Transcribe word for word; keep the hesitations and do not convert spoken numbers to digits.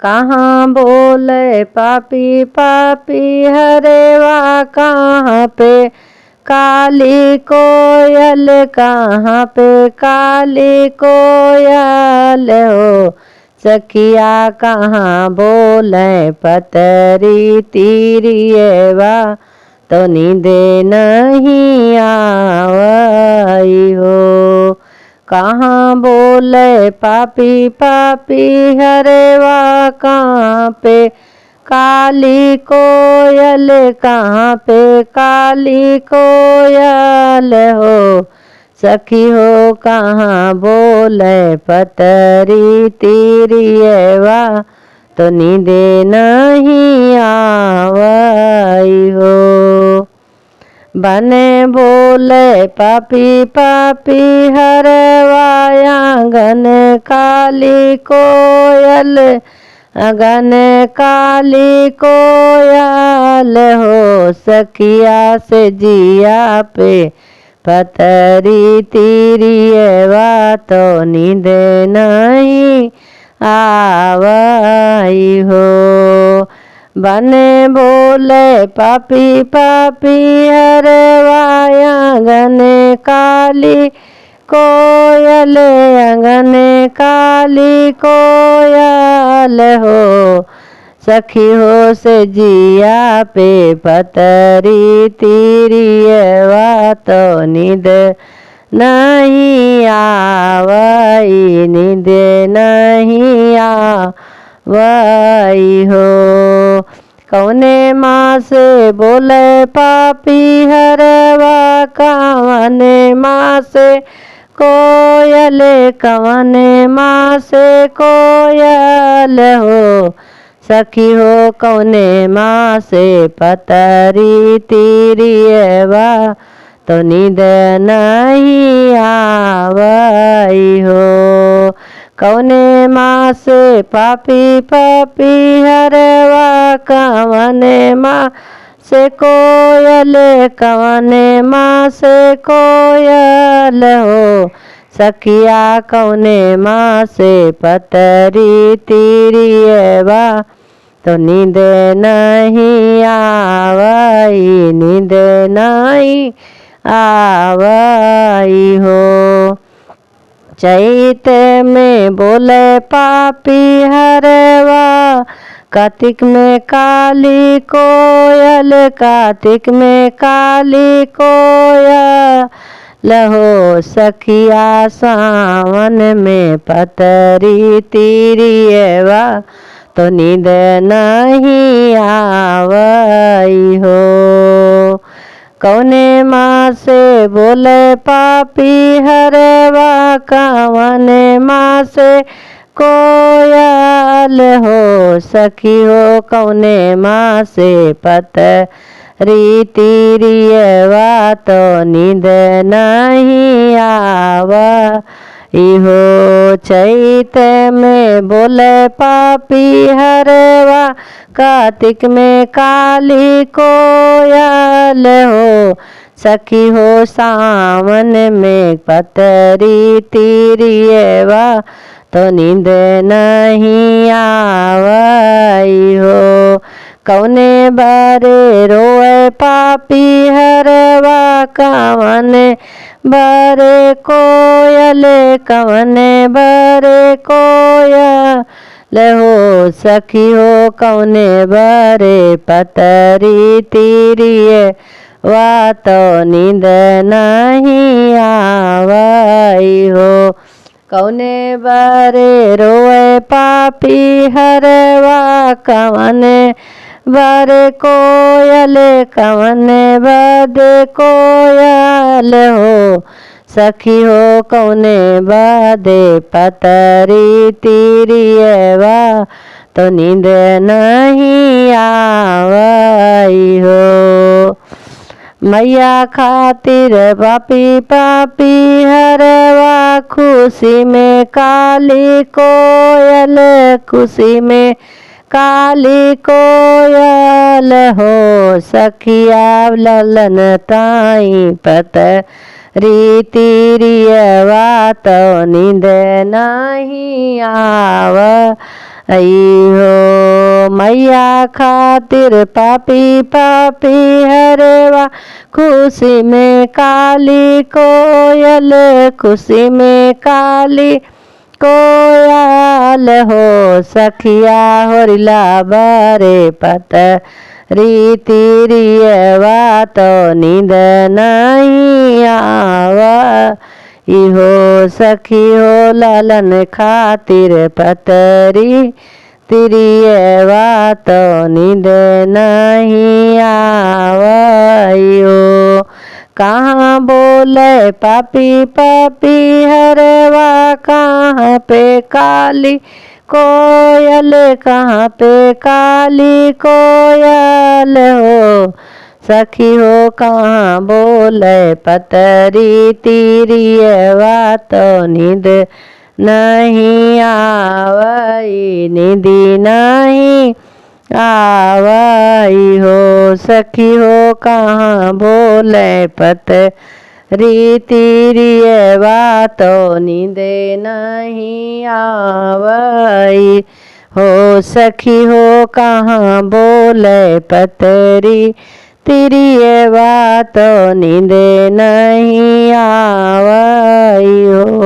कहाँ बोले पापी पापी हरवा, कहाँ पे काली कोयल, कहाँ पे काली कोयल हो। सखिया कहाँ बोले पतरी तिरियवा, तो नींद नहीं आवई हो। कहाँ बोले पापी पापी हरवा, कहाँ पे काली कोयल, कहाँ पे काली कोयल हो। सखी हो कहाँ बोले पतरी तिरियवा, तो नींद नहीं आवई हो। बने बोले पापी पापी हरवा, आंगन काली कोयल, आंगन काली कोयल हो। सखिया से जिया पे पतरी तिरियवा, तो नींद नहीं आवई हो। बने बोले पापी पापी हरवा, आंगन काली कोयल, आंगन काली कोयल हो। सखी हो से जिया पे पतरी तिरियवा, तो नींद नहीं आवई, नींद नहीं आवई हो। कौने माँ से बोले पापी हरवा, कौने माँ से कोयल, कौने माँ से कोयल हो। सखी हो कौने माँ से पतरी तिरियवा, तो नींद नहीं आवई हो। कौने माँ से पापी पापी हरवा, कौने माँ से कोयल, कौने माँ से कोयल हो। सखिया कौने माँ से पतरी तिरियवा, तो नींद नहीं आवई, नींद नहीं आवई हो। चैत में बोले पापी हरवा, कार्तिक में काली कोयल, कार्तिक में काली कोयल हो। सखिया सावन में पतरी तिरियवा, तो नींद नहीं आवई हो। कौने माँ से बोले पापी हरवा, कौने माँ से कोयल हो। सखी हो कौने माँ से पतरी तिरियवा, तो नींद नहीं आवई हो। चैत में बोले पापी हरवा, कार्तिक में काली कोयल हो। सखी हो सावन में पतरी तिरियवा, तो नींद नहीं आवई हो। कौने बरे रोए पापी हरवा, कौने बरे कोयल, कौने बरे कोयल हो। सखी हो कौने बरे पतरी तिरियवा, तो नींद नहीं आवई हो। कौने बरे रोए पापी हरवा, कौने बरे कोयल, कौने बरे कोयल हो। सखी हो कौने बरे पतरी तिरियवा, तो नींद नहीं आवई हो। मैया खातिर पापी पापी हरवा, खुशी में काली कोयल, खुशी में काली कोयल हो। सखिया ललन ताई पतरी तिरियवा, तो नींद नहीं आवई अइहो मइया खातिर पापी पापी हरवा, खुसी में काली कोयल, खुसी में काली कोयल हो सखिया, होरिला बरे पतरी तिरियवा तो नींद नहीं आवा। इहो सखी हो लालन खातिर पतरी तिरियवा तो नींद नहीं आवइहो। कहाँ बोले पापी पापी हरवा, कहाँ पे काली कोयल, कहाँ पे काली कोयल हो सखी हो, कहाँ बोले पतरी तिरियवा तो नींद नहीं आवई, नींदी नहीं आवई हो सखी हो, कहाँ बोले पतरी तिरियवा तो नींद नहीं आवई हो सखी हो, कहाँ बोले पतरी तिरियवा तो नींद नहीं आवई हो।